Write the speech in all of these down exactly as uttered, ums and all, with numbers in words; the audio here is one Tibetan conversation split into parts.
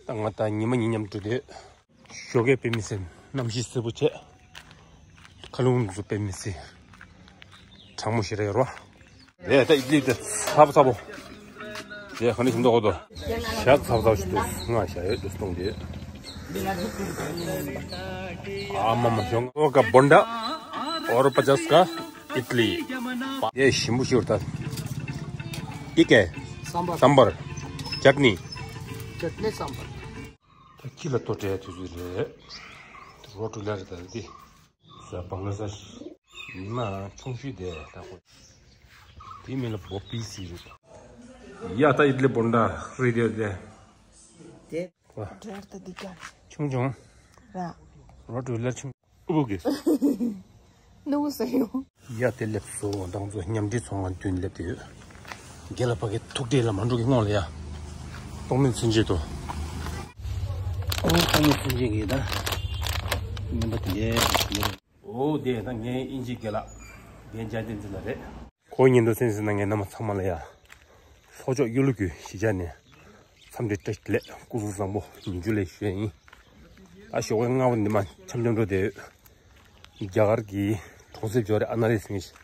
ད་ང་ད་ཉི་མ་གཉིས་མཉམ་དུ་དེ། ཞོགས་ཀས་དཔེ་མི་སྲིད་གནམ་གཤིས་བསིལ་པོ་བྱས། མཁའ་རླུང་འདི་ཚོ་དཔེ་མི་སྲིད་གྲང་མོ་ཞེ་དྲག་ཡོད་རེད་བ། རེད། ད་ཨིད་ལི་དེ་ཚ་པོ་ཚ་པོ། རེད། ག་ནས་ཞིམ་མདོག་གོ་དོ། ཞག་ཚ་པོ་ཚ་པོ་ཞིག་འདུག་ང་ཞག་ཡོད་འདུག་སྟོང་དེ། ཨ་མ་མ་ཞོགས་ཀ་བོན་ཌ། और पचास का इडली। དེ་ཞིམ་པོ་ཞིག་ཡོད་ད། ཨི་ཀེ། सांभर। सांभर। चटनी। चटनी सांभर। ད་ཁྱི་ལ་ལྟོ་སྤྲད་དུས་ཚོད་རེད། རོ་ཀྲུ་ལ་རེད་ད་འདི། ས་བང་ས་ཉི་མ་ཆུང་ཤོས་དེ་ད་ཁོ། དེ་མིན་ལ་བོ་པི་སི་རེད། ཡ་ད་ཨིད་ལི་བོན་ཌ་རེད་དེ་དེ། དེ། ཝ། འདྲེར་ད་འདི་ཀྱང་། ཆུང་ཆུང་། ར། རོ་ཀྲུ་ལ་ཆུང་། ཨུ་བུ་གི། ནུ་བོ་ཟེར་ཡོང་། ཡ་དེ་སླེབས་སོ། ང་ཚོ་མཉམ་འབྲེལ་ཚོང་ཁང་མདུན་སླེབས་དེ་ཡོད། རྒན་ལགས་ཕ་གི་ཐུག་འཕྲད་ལ་མ་འགྲོ་གི་སྔོན་ལ་ཡ། སྟོང་མིན་ཚུན་ཆད་དུ། ཨོ་སྟོང་མིན་ཚུན་ཆད་གི་ད། ཉན་པ་དེ་འདྲའི། ཨོ་དེ་ད་ངའི་དབྱིན་ཇིའི་རྒན་ལགས། རྒན་འཇའ་བསྟན་འཛིན་ལགས་རེད། ཁོ་ཉིན་དུ་སེམས་སེམས་ན་ངའི་རྣམ་པ་ཚང་མ་ལ་ཡ། ལྷོ་ཕྱོགས་གཡུ་ལོ་རྒྱུད་གཞིས་ཆགས་ནས། འཚམས་འདྲི་བཀྲ་ཤིས་བདེ་ལེགས། སྐུ་གཟུགས་བཟང་པོ། ཉིན་རྒྱུན་ལས་ཞུ་ཡ་ཡིན། ད་ཞོགས་པའི་སྔ་པོ་འདི་མ་འཆམ་འཆམ་འགྲོ་བསྡད་ཡོད། རྒྱ་གར་གྱི་གྲོང་གསེབ་ཅིག་རེད། ཨ་ན་རི་ཟེར་མཁན་ཞིག་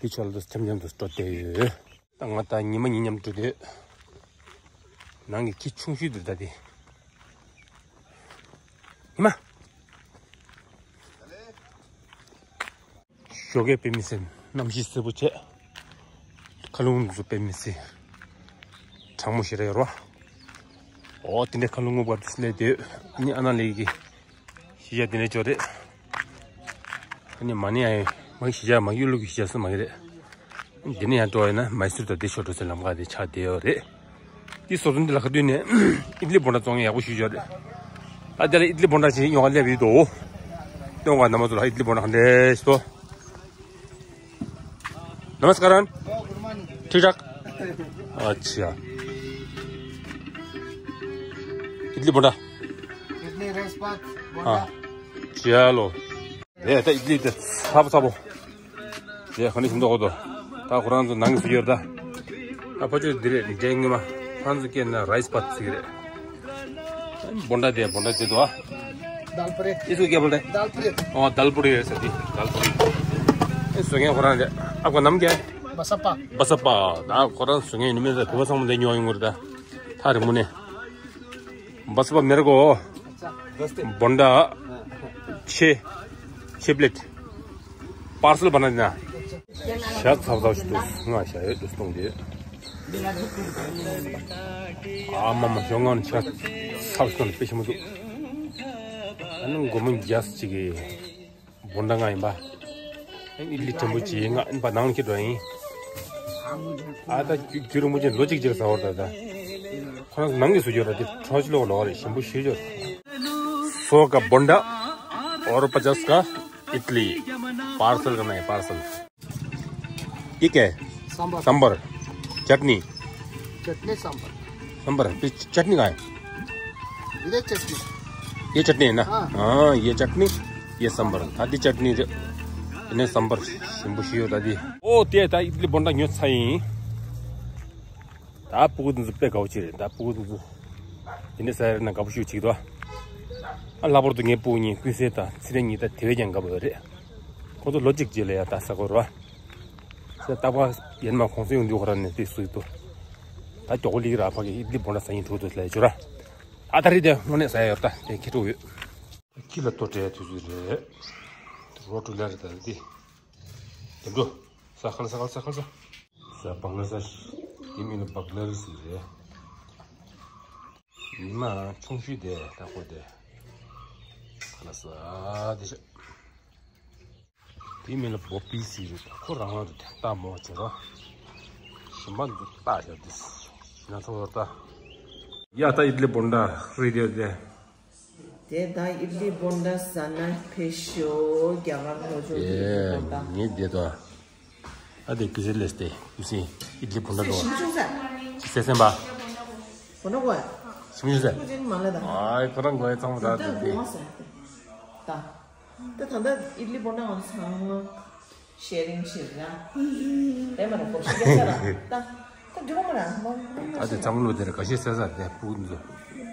འདི་ཕྱོགས་ལ་འཆམ་འཆམ་དུ་འགྲོ་བསྡད་ཡོད། ད་ང་ད་ཉི་མ་གཉིས་མཉམ་དུ་འགྲོ་བསྡད་ཡོད། ནང་གི་ཁྱི་ཆུང་ཤོས་འདི་ད་དེ། ཉི་མ། ཞོགས་ཀས་དཔེ་མི་སྲིད་གནམ་གཤིས་བསིལ་པོ་བྱས། མཁའ་རླུང་འདི་ཚོ་དཔེ་མི་སྲིད་གྲང་མོ་ཞེ་དྲག་ཡོད་རེད་བ། ཨོ་དེ་འདྲའི་མཁའ་རླུང་རྔུབ་པ་དེ་སླེབས་དུས་ཨ་ནི་ཨ་ན་ལི་གི་གཞིས་ཆགས་དེ་འདྲ་ཅིག་རེད། ཨ་ནི་མ་ནི་ཨ་མ་གི་གཞིས་ཆགས་མ་གི་གཡུ་ལོ་གི་གཞིས་ཆགས་སུ་མ་གི་རེད། འདི་ནས་ཡང་འགྲོ་ཡིན་ན་མའི་སུར་དང་འདི་ཕྱོགས་འགྲོ་སའི་ལམ་ཁ་དེ་ཆགས་བསྡད་ཡོད་རེད། འདི་ཟོ་ཚོ་འདི་ལ་ཁ་བསྡུས་ནས་ཨིད་ལི་བོན་ཌ་བཙོང་ཡག་པོ་ཞིག་ཡོད་རེད། ད་དེ་ལ་ཨིད་ལི་བོན་ཌ་ཅིག་ཉོ་ག་སླེབས་ཡོད་དོ། སྟོན་ག་རྣམ་པ་ཚོ་ལ་ཨིད་ལི་བོན་ཌ་ག་འདྲ་ཞིག་འདུག། नमस्कारम। ठीक ठाक। अच्छा। इडली बोंडा। इडली राइस भात। हाँ। बोंडा। चलो। རེད། ད་ཨིད་ལི་དེ་ཚ་པོ་ཚ་པོ། རེད། ཁ་ནས་ཞིམ་མདོག་གོ་དོ། ད་ཁོ་རང་ཚོ་ནང་གི་བཟོ་རྒྱུ་རེད་ད། ད་ཕ་ཆོས་འདི་རེད། འདྲེ་ངོ་མ། ཁོ་རང་ཚོ་སྐད་ན་རའིས་པཱད་ཟེར་གི་རེད། बोंडा दे, बोंडा दे दो। दाल पूरी। इसको क्या बोलते हैं? दाल पूरी। ओ, दाल पूरी है सर जी, दाल पूरी। ये सुंगे हो रहा है। आपका नाम क्या है? बसप्पा। बसप्पा। दा, हो रहा सुंगे इनमें से खूब समझ नहीं आएंगे उधर। थारे मुने। बसप्पा मेरे को बोंडा छः, छः प्लेट पार्सल बना देना। ཤ་ཚ་ཚ་ཞིག་འདུག་ང་ཤ་ཡོད་འདུག་སྟོང་དེ། ཨ་མ་མ་ཞོགས་ང་ནི་ཤ་ཚ་ཞིག་འདུག་དཔེ་ཞིམ་པོ་འདུག་ཨ་ནི་སྒོར་མོ་བརྒྱ་ཅིག་གི་བོན་ད་ང་ཡིན་པ། ཨིད་ལི་ཕྲན་བུ་ཅིག་ང་ཨིན་པ་ནང་ཁྱེར་འགྲོ་ཡིན། ཨ་ད་རྒྱུ་རྒྱུ་རིན་པོ་ཆེ་ལོ་གཅིག་ཅིག་ཟ་བར་ད་ད། ཁོ་རང་ནང་གི་བཟོ་རྒྱུ་ར་དེ་ཁྲོ་ཅི་ལོག་ལོག་རེད། ཞིམ་པོ་ཞེ་ཅིག་སོ་ཀ་བོན་ད་और पचास का इडली पार्सल करना है, पार्सल। ये क्या है? सांभर। सांभर। चटनी। चटनी सांभर। सांभर। फिर चटनी कहाँ है? ये चटनी। ये चटनी है ना? हाँ। हाँ, ये चटनी, ये सांभर। आदि चटनी रे। इन्हें सांभर ཞིམ་པོ་ཞིག་ཡོད་ད་དེ། ཨོ་དེ་ད་ཨིད་ལི་བོན་ཌ་ཉོས་ཚར་ཡིན། ད་སྤུ་གུ་དེ་ཚོ་དཔེ་དགའ་པོ་ཅིག་རེད། ད་སྤུ་གུ་དེ་ཚོ་དེ་འདྲ་ཟ་ཡ་རེད་ན་དགའ་པོ་ཞེ་པོ་ཅིག་འདུག་ཨ་ལྷག་པར་དུ་ངའི་སྤུ་གུ་གཉིས་ཀུན་གསལ་དང་ཚེ་རིང་གཉིས་ད་དེ་བས་ཀྱང་དགའ་པོ་ཡོད་རེད། ཁོ་ཚོ་ལོ་གཅིག་རྗེས་ལ་ཡ་ད་ཟ་གི་རེད་བ། ཟེར་རྟག་པར་ཡན་མ་གོང་ས་ཡོང་དུས་ཁོ་རང་ནས་དེ་སུས་འདུག་ད་མགྱོགས་པོ་ལིག་ར་ཕ་གི་ཨིད་ལི་བོན་ཌ་ཟ་སྙིང་བྲོ་འདུག་ལབ་ཡ་ཅོ་ར། ཨ་ད་རེད་དེ་དངོས་གནས་ཟ་ཡ་ཡོད་ད་དེ་ཁྱི་ཕྲུག་ཡོད། ཁྱི་ལ་ལྟོ་སྤྲད་དུས་ཚོད་རེད། རོ་ཀྲུ་ལ་རེད་ད་དེ། དེ་འགྲོ། ས་ཁ་ལ་ས་ཁ་ལ་ས་ཁ་ལ་ས། ས་བང་ལ་ས། དེ་མིན་ལ་བག་ལ་རི་ཟེར་རེད། ཉི་མ་ཆུང་ཤོས་དེ་ལྟ་ཁོ་དེ། ཁ་ལ་ས་དེ་ཤ། དེ་མིན་ལ་བོ་པི་སི་རེད། ཁོ་རང་རང་རེད། ལྟ་མོ་བྱེད་རོགས། ཞིམ་པ་འདུག་ལྟ་ཤ་དེ། ན་ཚོ་བར་ལྟ། ཡ་ད་ཨིད་ལི་བོན་ཌ་རེད་དེ་དེ། དེ་ད་ཨིད་ལི་བོན་ཌ་ཟ་ན་ཕེབས་ཤོག་རྒྱ་གར་ལྷོ་ཕྱོགས་ཨེ་ཀྱི་བོན་ཌ། ངས་བསྡད་དོ། ཨ་དེ་ཀུ་སེ་ལེས་ཏེ་ཀུ་སེ་ཨིད་ལི་བོན་ཌ་ལོ། ཞིམ་ཆུང་ས། ཅི་སེ་སེམས་པ། བོན་ཌ་གོ། ཞིམ་ཆུང་ས། ཀུ་ཅན་མ་ལ་ད། ཨའི་ཁོ་རང་གོ་ཡ་ཚང་མ་ད་ད་དེ་དེ། གོ་མ་ས་ད། ད་ད་ད་ཨིད་ལི་བོན་ཌ་ང་ཚང་མ། ཤེ་རིང་ཤེ་ར། ཨེ་མ་ར་གོ་ཤེ་ར། ད་ད་འགྲོ་མ་ར་མ་མ་མ། ཨ་དེ་ཚང་མ་ལོ་དེ་ར་ག་ཤེ་ས་ས་དེ་སྤུ་གུ་འདི་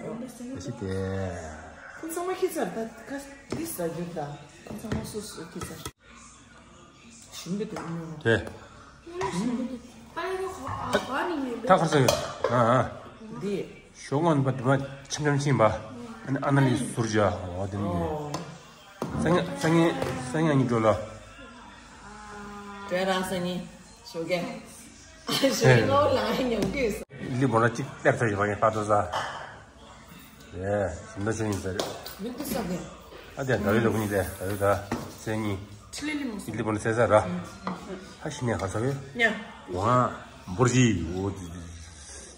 ཚོ། ཞིག་དེ། ཁོང་ཚང་མ་ཁྱི་ཚར་ད་ཁ་འདི་ཟ་རྒྱུ་ད། ཁོང་ཚང་མ་སོ་སོ་ཁྱི་ཚར། ཞིམ་པའི་དུ་ཉོ། དེ། ད་ཁར་ཟ་ཡོད། ཨ་ཨ། འདི། ཞོགས་ངོ་པ་དེ་མ་ཆམ་ཆམ་ཕྱིན་པ། ཨ་ནི་ཨ་ན་ལི་ཟུར་བྱ། འོ་དེ་ནི། ཨོ། སང་ཉིན་སང་ཉིན་སང་ཉིན་ཨ་ནི་འགྲོ་ལ། དྲོད་རང་སང་ཉིན་ཞོགས་ཀས། ཞོགས་ཀས་ལོ་ལ་ཉོ་དུས། ལི་བོ་ལ་གཅིག་སྟེར་ཚར་ཡོད་པ་ངས་ཕར་ཏོ་ཟ། རེད། ཞིམ་ད་ཆོས་ཡིན་ཟེར། མིག་ཏུ་ཟ་གི། ཨ་དེ་ད་རེས་ལོ་ཀུན་ནི་དེ་ད་རེས་ད་སེ་ཉིན། ཆི་ལི་ལི་མོ་ཟ། ལི་བོ་ལ་སེ་ཟ་ར། ཧ་ཤི་ནས་ཧ་ཟ་གི། ཉ། ཝང་། འབུར་གྱི་འོ།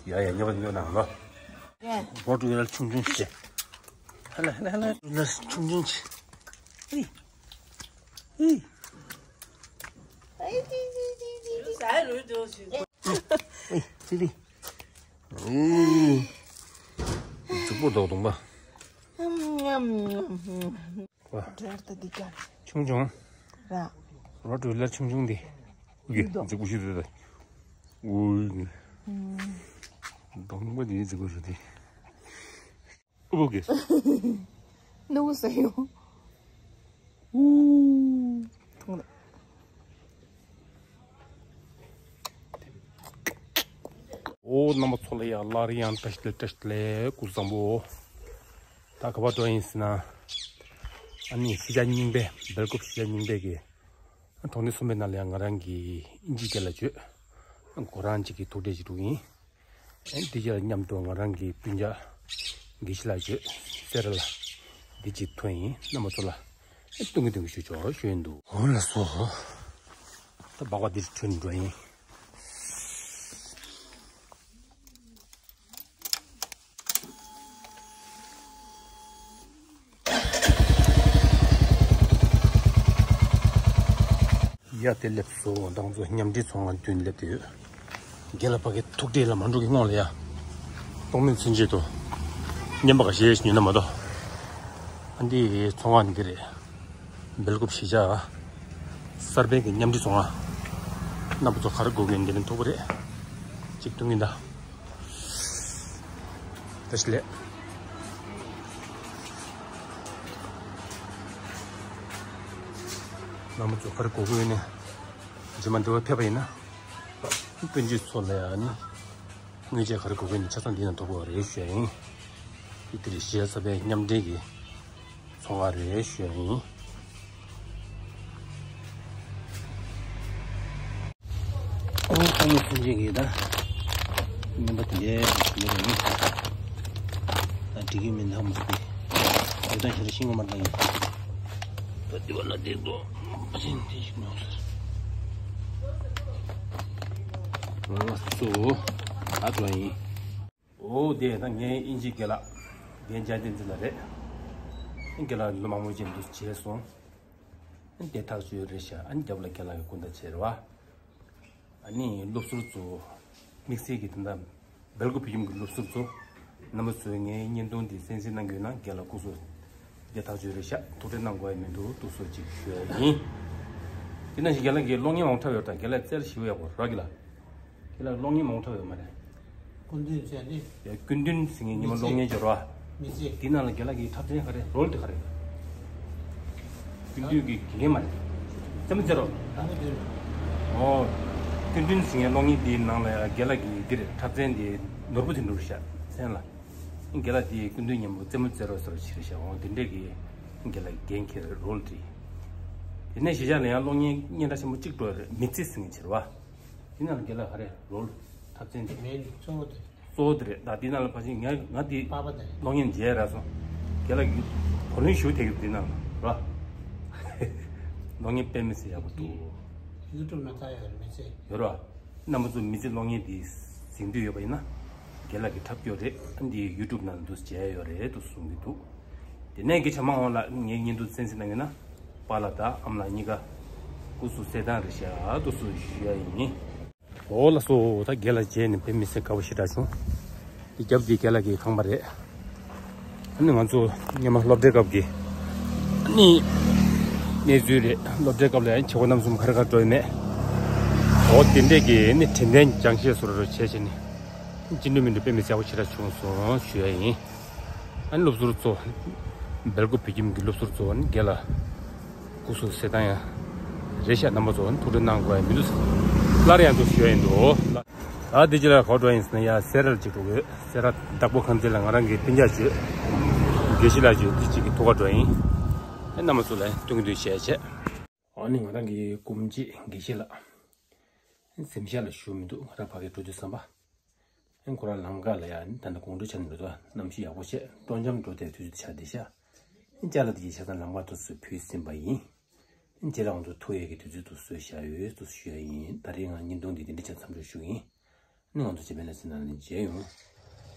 ཡ་ཡ་ཉོ་བ་ཉོ་ན་ལོ། རོ་ཏྲུ་ཡར་ཆུང་ཆུང་ཆེ། ཧ་ལ་ཧ་ལ་ཧ་ལ་ཆུང་ཆུང་ཆེ། ཨི། ཨི། ཨི། ཅི་ལི། ཨི། གཟུགས་པོ་རྡོག་རྡོག་པ། ཨམ་ཨམ་ཨམ། ཝ། འདྲེར་ད་འདི་ཀ་ཆུང་ཆུང་། ར། རོ་ཏྲུ་ལར་ཆུང་ཆུང་འདི། ཡོད་དོ། འཛུགས་པོ་ཞིག་འདུག་ད། ཨུ། གདོང་པ་འདི་འཛུགས་པོ་ཞིག་འདི། ཨུ་གེ། ནུ་ས་ཡོ། ཨུ། ཐུང་ལ། ཨོ་རྣམ་པ་ཚོ་ལ་ཡ་སླར་ཡང་བཀྲ་ཤིས་བདེ་ལེགས། བཀྲ་ཤིས་བདེ་ལེགས། སྐུ་གཟུགས་བཟང་པོ། ད་ག་པར་འགྲོ་ཡིན་ཟེར་ན། ཨ་ནི་གཞིས་ཆགས་རྙིང་པའི་སྦེལ་ཀོབ་གཞིས་ཆགས་རྙིང་པའི་གི་གྲོང་སྡེ་གསུམ་པའི་ནང་ལ་ཡང་ང་རང་གི་ཨིན་ཇིའི་སྐད་ལ་བརྗོད། ཁོ་རང་གཅིག་གི་ཐུག་འཕྲད་ཅིག་འགྲོ་གི་ཡིན། ཨ་འདི་རྗེས་མཉམ་དུ་ང་རང་གི་སྤུན་ཀྱག་དགེ་བཤེས་ལགས་བརྗོད་སེ་ར་ལ་འདི་གཅིག་ཐོན་ཡིན། རྣམ་པ་ཚོ་ལ་ཨ་སྟོན་གི་སྟོན་གི་ཞུ་ཆོག་ཞུ་ཡིན་འདུག་འོ་ལགས་སོ། ད་སྦག་སྦག་འདིར་ཐོན་འགྲོ་ཡིན། ཡ་དེ་སླེབས་སོང་། ང་ཚོ་མཉམ་འབྲེལ་ཚོང་ཁང་མདུན་སླེབས་བསྡད་ཡོད། རྒན་ལགས་ཕ་གི་ཐུག་འཕྲད་ལ་མ་འགྲོ་གི་སྔོན་ལ་ཡ། གཏོང་མིན་ཚུན་ཆད་དུ། རྔན་པ་འགའ་ཤས་ཉོས་ན་མ་གཏོགས། ཨ་འདི་ཚོང་ཁང་འདི་རེད། སྦེལ་ཀོབ་གཞིས་ཆགས་གསར་སྤེལ་གྱི་མཉམ་འབྲེལ་ཚོང་ཁང་། རྣམ་པ་ཚོ་ག་རེ་དགོས་ཀྱི་འདི་ནས་ཐུག་པ་རེད། གཅིག་ཐུག་ཡིན་ད། བཀྲ་ཤིས་བདེ་ལེགས། རྣམ་པ་ཚོ་ག་རེ་དགོས་ཀྱི་ཡོད་ན། རྗེས་མ་འདི་བ་ཕེབས་པ་ཡིན་ན། སྤུན་མཆེད་ཚོ་ལ་ཡང་ནི། དངོས་ཆས་ག་རེ་དགོས་ཀྱི་ཡོད་ན་ཆ་ཚང་འདི་ནས་ཐོབ་ཀྱི་རེད་ཞུ་ཡ་ཡིན། འདི་དེ་རེད། གཞིས་ཆགས་གསར་སྤེལ་མཉམ་འབྲེལ་གྱི་ཚོང་ཁང་རེད་ཞུ་ཡ་ཡིན། ཨོ་ཁ་མོ་ཚུན་ཆད་ཀྱི་ད་རྔན་པ་དེ་འདྲའི་ཞིག་རེད། ད་འགྲིག་གི་མིན་ད་མ་རེད། ད་ཤར་ཤིང་མར་ད་ཡིན། ད་དེ་བ་ན་དེ་དོ་ཕ་ཆེན་དེ་ཞིག་མྱོང་ཟེར། ཨོ་སོ། ད་དོ་ཡིན། ཨོ་དེ་ད་ངའི་དབྱིན་ཇིའི་རྒན་ལགས་རྒན་འཇའ་བསྟན་འཛིན་ལགས་རེད། རྒན་ལགས་ལོ་མང་པོ་ཅིག་འདུག་བྱས་སོང་། ཨ་ནི་དེ་ཐག་ཆོད་རེད་ཤག་ཨ་ནི་རྒྱབ་ལ་རྒན་ལགས་ཀྱི་སྐུ་ཟླ་བྱས་རེད་བ། ཨ་ནི་སློབ་ཟུར་ཚོ། དམིགས་བསལ་གྱི་ད་ལྟ་སྦེལ་ཀོབ་བོད་ཁྱིམ་གྱི་སློབ་ཟུར་ཚོ། རྣམ་པ་ཚོས་ངའི་བརྙན་ཐུང་འདི་གསན་གཟིགས་གནང་གི་ཡོད་ན་རྒན་ལགས་སྐུ་གཟུགས་བདེ་ཐག་ཆོད་རེད་ཤག་ཐུགས་ཁྲལ་གནང་དགོས་ཡ་མི་འདུག་འདུག་སེ་ཅིག་ཞུ་ཡ་ཡིན། དེ་ནང་བཞིན་རྒན་ལགས་ཀྱིས་གློག་བརྙན་མང་པོ་འཁྲབ་ཡོད་ད། རྒན་ལགས་རྩལ་ཞེ་པོ་ཡག་པོ་རེད་ར་རྒན་ལགས། ཁྱེད་ལ་གློག་བརྙན་མང་པོ་འཁྲབ་ཡོད་མ་རེད། སྐུ་མདུན་ཟེར་ནི། ཡ་སྐུ་མདུན་ཟེར་མཁན་ཉི་མ་མི་གློག་བརྙན་སྦྱོར་བ། མི་ཚེ། འདི་ནང་ལ་རྒན་ལགས་ཀྱི་འཁྲབ་ཚན་ག་རེ་རོལ་དེ་ག་རེ། སྐུ་མདུན་གྱི་དགེ་རྒན་མ་རེད། རྩེད་མོ་རྩེ་རོགས། རང་གི་མདུན། ཨོ། སྐུ་མདུན་ཟེར་མཁན་གློག་བརྙན་འདིའི་ནང་ལ་ཡ་རྒན་ལགས་ཀྱི་འདི་རེད། འཁྲབ་ཚན་འདི་ནོར་བུ་དེ་འདུག་ཤག་མཚན་ལ། རྒན་ལགས་འདིའི་སྐུ་མདུན་མཉམ་པོ་རྩེད་མོ་རྩེ་རོགས་ཟེར་བ་ཞིག་རེད་ཤག་འོ་དེ་འདྲས་ཀྱི་རྒན་ལགས་འགན་འཁྱེར་རོལ་དེ། དེ་ནས་གཞིས་ཆགས་ལ་ཡང་གློག་བརྙན་སྙན་གྲགས་ཆེན་པོ་གཅིག་འགྲོ་ཡ་རེད། མི་ཚེ་ཟེར་མཁན་ཅིག་རེད་བ། དེ་ནང་ལ་རྒན་ལགས་ག་རེ་རོལ་འཁྲབ་ཚན་དེ། མེད་གཙོ་བོ་དེ། གཙོ་བོ་དེ་རེད། ད་དེ་ནང་ལ་ཕལ་ཆེར་ང་ང་དེ་པ་པ་དེ་རེད། གློག་བརྙན་མཇལ་རག་སོང་། རྒན་ལགས་ཀྱིས་བགྲོ་གླེང་ཞུ་ཐེག་གི་དེ་ནང་ལ་ར། གློག་བརྙན་དཔེ་མི་སྲིད་ཡག་པོ་འདུག་ཡུ་ཊུབ་ནང་ལྟ་ཡག་རེད་མི་ཚེ། ཡོད་ར། རྣམ་པ་ཚོ་མི་ཚེ་གློག་བརྙན་དེ་གཟིགས་འདོད་ཡོད་པ་ཡིན་ན། རྒན་ལགས་ཀྱི་འཁྲབ་སྐྱོར་རེད། ཨ་འདི་ཡུ་ཊུབ་ནང་ལ་འདུག་མཇལ་ཡོད་རེད་འདུག་གསུང་གི་འདུག་དེ་ནས་རྒན་ལགས་མ་འོངས་ལ་ངའི་བརྙན་ཐུང་གསན་གཟིགས་གནང་ཡོད་ན། པཱ་ལགས་དང་ཨ་མ་ལགས་གཉིས་ཀ་སྐུ་གཟུགས་གསལ་ཐང་རེད་ཤག་འདུག་གསུང་ཞུ་ཡ་ཡིན། འོ་ལགས་སོ། ད་རྒན་ལགས་མཇལ་ནས་དཔེ་མི་སྲིད་དགའ་པོ་ཞེ་དྲག་བྱུང་། འདི་རྒྱབ་འདི་རྒན་ལགས་ཀྱི་ཁང་པ་རེད། ཨ་ནི་ང་ཚོ་སྔོན་མ་སློབ་གྲྭའི་སྐབས་ཀྱི་ཨ་ནི་གནས་ཚུལ་རེད། སློབ་གྲྭའི་སྐབས་ལ་ཡང་བྱེད་སྒོ་རྣམ་གསུམ་ག་རེ་ག་རེ་འགྲོ་ཡོད་མེད། འོ་དེ་འདྲས་ཀྱི་ཨ་ནི་དྲན་རྟེན་སྦྱང་བཤད་བཟོ་འདྲ་བྱས་བྱས་ནས་ཅི་འདྲ་མི་འདྲ་དཔེ་མི་སྲིད་ཡག་པོ་ཞེ་དྲག་བྱུང་སོང་ཞུ་ཡ་ཡིན། ཨ་ནི་སློབ་ཟུར་ཚོ། སྦེལ་ཀོབ་བོད་ཁྱིམ་གྱི་སློབ་ཟུར་ཚོ་ཨ་ནི་རྒན་ལགས་སྐུ་གཟུགས་གསལ་ཐང་ཡང་རེད་ཤག་རྣམ་པ་ཚོ་ཨ་ནི་ཐུགས་ཁྲལ་གནང་དགོས་ཡ་མི་འདུག་སླར་ཡང་ཚུར་ཞུ་ཡ་ཡིན་འདུག་ཨ་འདི་ཅི་ལ་ག་པར་འགྲོ་ཡིན་ཟེར་ན་ཡ་སེ་ར་ལ་ཅིག་འགྲོ་དགོས། སེ་ར་བདག་པོ་ཁང་ཚན་ལ་ང་རང་གི་སྤུན་ཀྱག་ཅིག་དགེ་བཤེས་ལགས་ཅིག་དེ་ཅིག་གི་ཐུག་ག་འགྲོ་ཡིན། ཨ་རྣམ་པ་ཚོ་ལ་སྟོན་གྱི་འདུག་བཤད་བྱས། ཨ་ནི་ང་རང་གི་སྐུ་མཆེད་དགེ་བཤེས་ལགས། གཟིམ་ཤག་ལ་བཞུགས་མི་འདུག་ང་རང་ཕ་གིར་འགྲོ་དུས་ཙམ་པ། ཁོ་རང་ལམ་ཁ་ལ་ཡ་ད་ནི་དགོང་དྲོ་ཆ་ནས་འགྲོ་དུས་གནམ་གཤིས་ཡག་པོ་བྱས་སྤྲོ་འཆམ་འགྲོ་བསྡད་དུས་ཚོད་ཆགས་བསྡད་ཤག་ཅ་ལག་དེ་གའི་ཆ་ཚང་ལམ་ཁ་དུ་སུ་ཕུལ་ཟིན་པ་ཡིན། རྗེས་ལ་ང་ཚོ་ཐུག་ཡས་ཀྱི་དུས་ཚོད་དུ་བཟོས་བཞག་ཡོད་དུ་ཞུ་ཡ་ཡིན། ད་རེས་ང་བརྙན་ཐུང་འདི་འདི་འདྲ་ཆ་མཚམས་འཇོག་ཞུ་གི་ཡིན། ནི་ང་ཚོ་རྗེས་མའི་ལེ་ཚན་ནང་ནས་མཇལ་ཡོང་།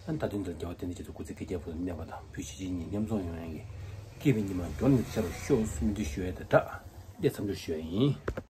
ཨ་ནི་ད་དུང་འདིར་རྒྱལ་བ་བསྟན་འཛིན་རྒྱ་མཚོ་སྐུ་ཚེ་བསྐལ་བརྒྱའི་བར་དུ་གནས་པ་དང་བོད་གཞིས་བྱེས་གཉིས་མཉམ་འཛོམས་ཡོང་ཡག་གི་སྐྱིད་པའི་ཉི་མ་མགྱོགས་ནས་ཤར་བར་ཤོག་སྨོན་འདུན་ཞུ་ཡ་དང་སྦྲགས་ལས་མཚམས་འཇོག་ཞུ་ཡ་ཡིན།